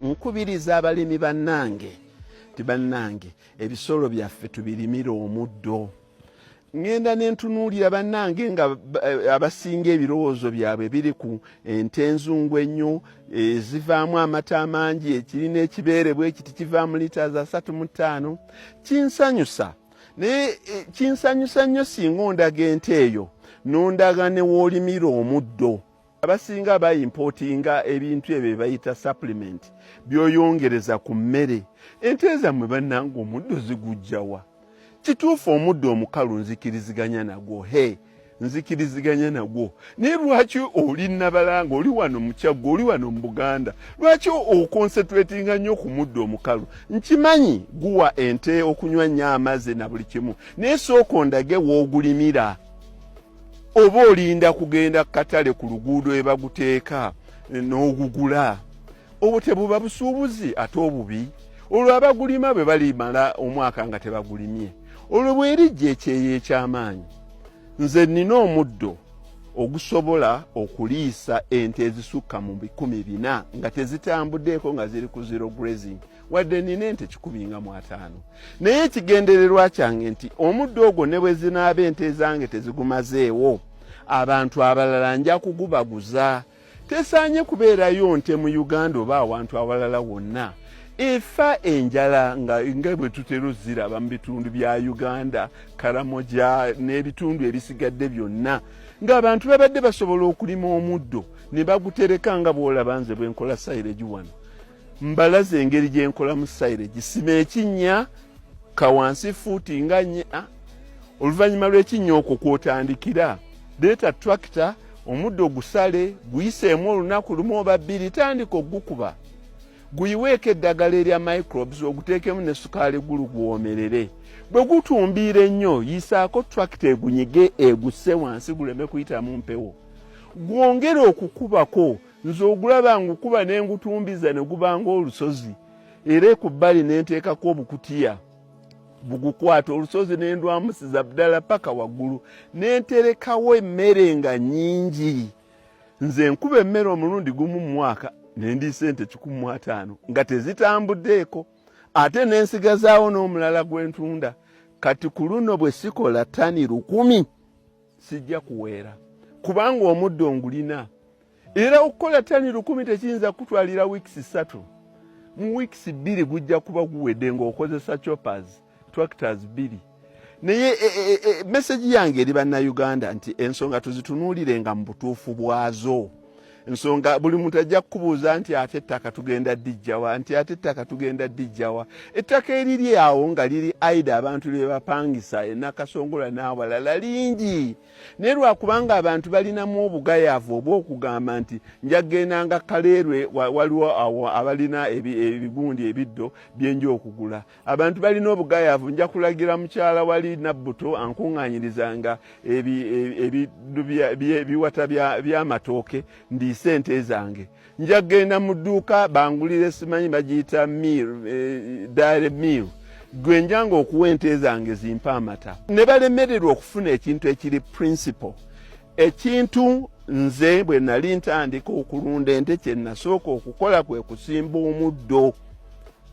Nkubiriza abalimi bannange nti bannange ebisolo byaffe tubirimire omuddo. Ŋŋenda ne ntunuulira bannange nga abasinga ebirowoozo byabwe biri ku ente enzungu ennyo ezivaamu amata amangi, ekirina ekibeere bwe kiti kivaamu liita za 35. Kinsanyusa, naye kinsanyusa nnyo singa ondaga ente eyo n'ondaga ne w'olimira omuddo. Abasinga bayimpotinga ebintu ebyo byebayita supplement by'oyongereza ku mmere. Ente zammwe bannange omuddo zigujjawa? Kituufu omuddo omukalu nzikiriziganya nagwo, he nzikiriziganya nagwo, naye lwaki oli Nabalanga, oli wano mu Kyaggwe, oli wano mu Buganda, lwaki okonsentratinga nnyo ku muddo omukalu? Nkimanyi guwa ente okunywa nnyo amazzi na buli kimu, naye sooka ondage w'ogulimira. Oba olinda kugenda ku katale ku luguudo we baguteeka n'ogugula? Obwo tebuba busuubuzi ate obubi? Olwo abagulima bwe balimala omwaka nga tebagulimye, olwo bwerijja ekyeyo eky'amaanyi. Nze nnina omuddo ogusobola okuliisa ente ezisukka mu 400 nga tezitambuddeeko, nga ziri ku zero grazing, wadde nina ente 150. Naye ekigendererwa kyange nti omuddo ogwo ne bwe zinaaba ente zange tezigumazeewo, abantu abalala nja kugubaguza. Tesaanye kubeerayo nte mu Uganda oba awantu awalala wonna efa enjala nga bwe tutera oziraba mu bitundu bya Uganda, Karamoja n'ebitundu ebisigadde byonna, ng'abantu babadde basobola okulima omuddo ne bagutereka nga bw'olaba nze bwe nkola silage wano. Mbalaze engeri gye nkolamu silage. Sima ekinnya ka wansi fuuti nga 4, oluvannyuma lw'ekinnya okwo kw'otandikira, leeta tractor, omuddo gusale, guyiseemu olunaku lumu oba 2, tandika ogukuba, guyiweeko eddagala erya microbes, oguteekemu ne sukaali gulu guwoomerere. Bwe gutumbiira ennyo, yisaako tractor egunyige eguse wansi guleme kuyitamu mpewo, gwongere okukubako. Nze ogulaba ngukuba ne ngutumbiza ne gubanga olusozi, era ku bbali ne nteekako obukutiya bugukwata olusozi ne ndwamusiza ddala paka waggulu, ne nterekawo emmere nga nnyingi. Nze nkuba emmere omulundi gumu mu mwaka ne ndiisa ente 150 nga tezitambuddeeko, ate ne nsigazaawo n'omulala gwe ntunda. Kati ku luno bwe sikola ttani 1000 sijja kuweera, kubanga omuddo ngulina. Era okukola ttani 1000 tekiyinza kutwalira weeks 3, mu weeks 2 gujja kuba guwedde ng'okozesa choppers, tractors 2. Naye message yange eri bannayuganda nti ensonga tuzitunuulire nga mu butuufu bwazo. Ensonga buli muntu ajja kukubuuza nti ate ettaka tugenda dijjawa, nti ate ettaka tugenda dijjawa. Ettaka eriri awo nga liri aida abantu lye bapangisa e Nakasongola n'awalala lingi, naye lwakubanga abantu balinamu obugayaavu obw'okugamba nti nja kugendanga Kaleerwe, waliwo awo abalina ebigundi ebiddo byenja okugula. Abantu balina obugayaavu, nja kulagira mukyala wali Nabbuto ankuŋŋaanyirizanga ebiwata by'amatooke ndiise ente zange. Nja kugenda mu dduuka bangulire simanyi bagiyita meal, dairy meal, gwe njanga okuwa ente zange zimpe amata. Ne balemererwa okufuna ekintu ekiri principle. Ekintu nze bwe nali ntandika okulunda ente kye nasooka okukola kwe kusimba omuddo,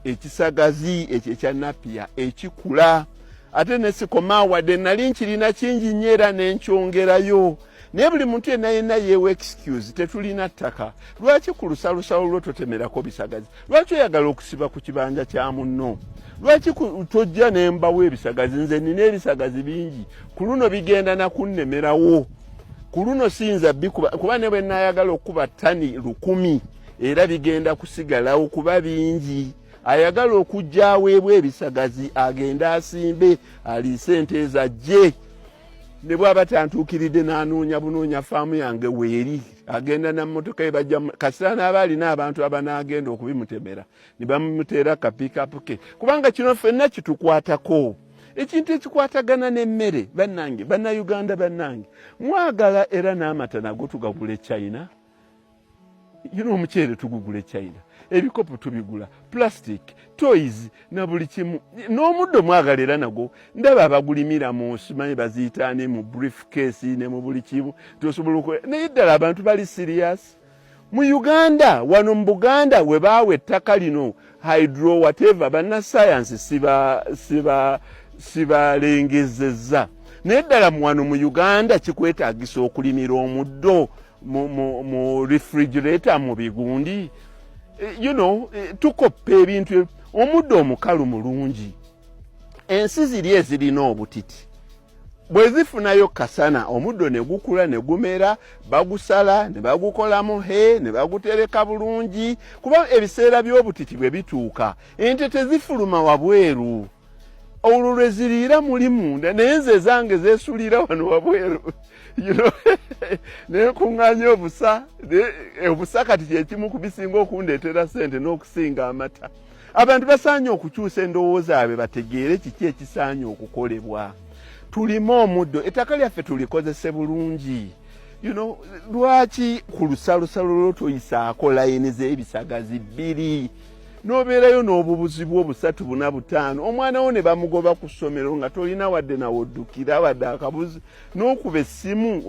ekisagazi ekyo ekya napier ekikula, ate nesikoma wadde nali nkirina kingi nnyo era nenkyongerayo. Naye buli muntu yenna yenna yeewa excuse, tetulina ttaka. Lwaki ku lusalosalo lwo totemerako bisagazi? Lwaki oyagala okusiba ku kibanja kya munno? Lwaki tojja nembawo ebisagazi? Nze nina ebisagazi bingi, ku luno bigenda nakunnemerawo, ku luno siyinza bikuba, kuba ne bwe naayagala okukuba ttani 1000 era bigenda kusigalawo kuba bingi. Ayagala okujja aweebwa ebisagazi agende asimbe aliise ente ezajje, ne bw'aba tantuukiridde n'anoonya bunoonya faamu yange weeri, agenda na mmotoka ye bajja kasita n'aba alina abantu abanaagenda okubimutemera ne bamuteera ka pickup ke, kubanga kino ffenna kitukwatako. Ekintu ekikwatagana n'emmere, bannange, bannayuganda bannange, mwagala era n'amata nago tugagula China, yino omuceere tugugula China, ebikopo tubigula, plastic, toys na buli kimu, n'omuddo mwagala era nagwo ndaba abagulimira mu simanyi baziyita ne mu brief case ne mu buli kimu tosobola okukola. Naye ddala abantu bali serious? Mu Uganda wano mu Buganda we baawa ettaka lino hydro whatever, bannasayansi sibalengezezza, naye ddala wano mu Uganda kikwetaagisa okulimira omuddo mu refrigerator, mu bigundi? Tukoppa ebintu. Omuddo omukalu mulungi. Ensi ziri ezirina obutiti bwe zifunayo kasana, omuddo ne gukula ne gumera, bagusala ne bagukolamu hay ne bagutereka bulungi, kuba ebiseera by'obutiti bwe bituuka ente tezifuluma wabweru, olwo lwe ziriira muli munda. Naye nze ezange zeesulira wano wabweru, nenkuŋŋaanya obusa. Obusa kati kyekimu ku bisinga okundeetera ssente n'okusinga amata. Abantu basaanye okukyusa endowooza yaabwe, bategeere kiki ekisaanye okukolebwa. Tulime omuddo, ettaka lyaffe tulikozese bulungi. Lwaki ku lusalosalo lwo toyisaako layini z'ebisagazi bbiri n'obeerayo n'obubuzi bwo busatu, buna, butaano, omwana wo ne bamugoba ku ssomero nga tolina wadde nawoddukira wadde akabuzi, n'okuba essimu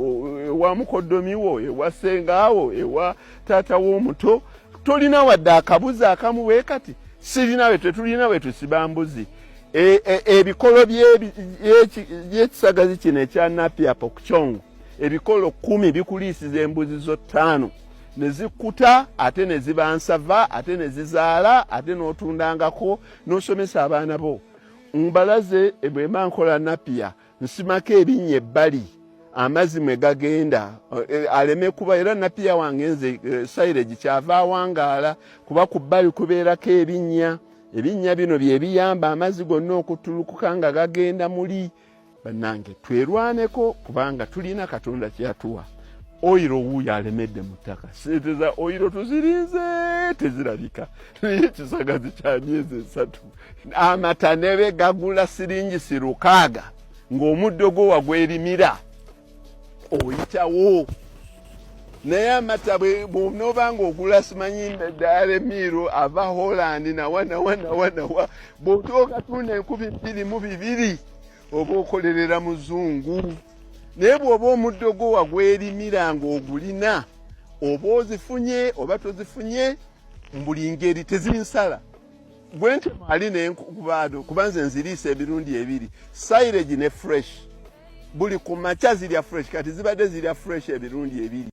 ewa mukoddomi wo, ewa sengaawo, ewa taata w'omuto, tolina wadde akabuzi akamu bwe kati? Sirina we, tetulina we tusiba mbuzi. Ebikolo by'ekisagazi kino ekya napier pakchong, ebikolo 10 bikuliisiza embuzi zo ttaano ne zikkuta, ate ne ziba nsava, ate ne zizaala, ate n'otundangako n'osomesa abaana bo. Mbalaze bwe mba nkola napier, nsimako ebinnya ebbali amazzi mwe gagenda aleme kuba. Era napier wange nze silage kyava awangaala, kuba ku bbali kubeerako ebinnya. Ebinnya bino bye biyamba amazzi gonna okuttulukuka nga gagenda muli. Bannange, twerwaneko kubanga tulina Katonda kyeyatuwa. Oil wuuyo alemedde mu ttaka, sente za oil tuzirinze tezirabika, naye ekisagazi kya myezi 3, amata nebe gagula siringisi 600, ng'omuddo gwo wagwerimira oyitawo. Naye amata bw'onooba ng'ogula simanyi dairy meal ava Holland nawa nawa nawa nawa, bw'otuuka tunda 2002 oba okolerera muzungu. Naye bw'oba omuddo gwo wagwerimira ng'ogulina, oba ozifunye oba tozifunye, mbuli ngeri tezinsala gwentema ali nenkubaado, kuba nze nziriisa emirundi ebiri, silage ne fresh. Buli ku makya zirya fresh, kati zibadde zirya fresh emirundi ebiri.